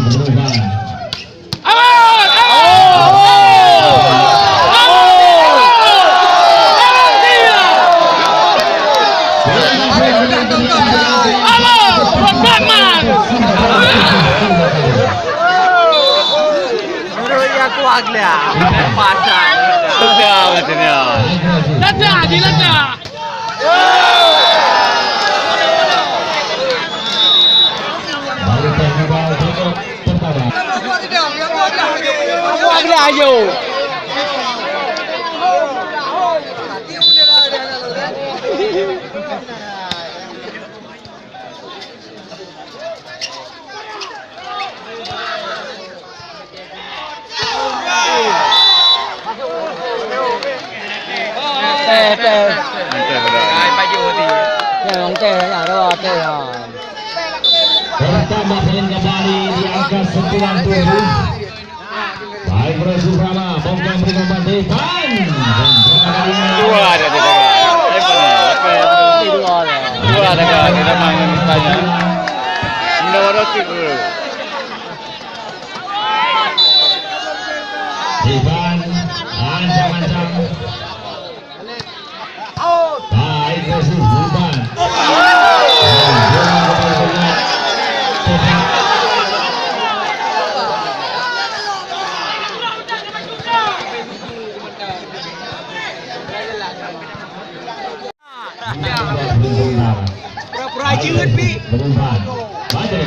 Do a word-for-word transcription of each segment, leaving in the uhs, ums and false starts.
Berubah. Awas! Awas! Awas! Awas! Awas! Awas! Suruh ia kuah glia. Pasal. Sudah macam ni. Letak, diletak. Teh, teh. Teh, teh. Teh, teh, ya, ada teh, ya. Pertama kali kembali di angka sembilan puluh. Baik, Rasul Rama, bongkar berikan umpan depan. Dua ada di tengah. Apa ni? Apa yang dua ada kan? Kita main tanya. Indah warna tu. Depan, ancang-ancang. Baik, kasih umpan. Pura-pura jeuet, Pi. Berubah. Badri.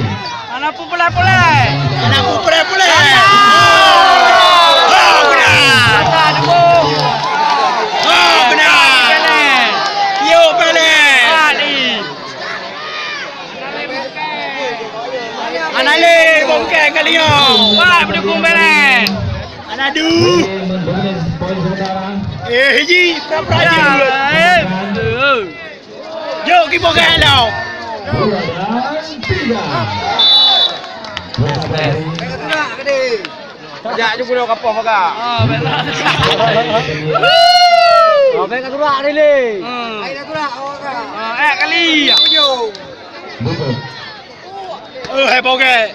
Hana peupuléh-puléh. Hana peupuléh-puléh. Oh, benar. Mata dua. Oh, benar. Pelé. Yo, pelé. Adi. Hana lé bongkeng kali nyoe. Pak pendukung pelé. Hana du. Eh, hiji, pura-pura jeuet. Eh. Jok, kiban gaya lom. Dua dan tiga. Ajak ju pulang kapoh maka. Ah, betul. Oh, baik kat turak ni, Li. Hmm. Baik kat turak, awak kan. Ah, eh, kali. Tujuh. Betul. Oh, hai, bogey.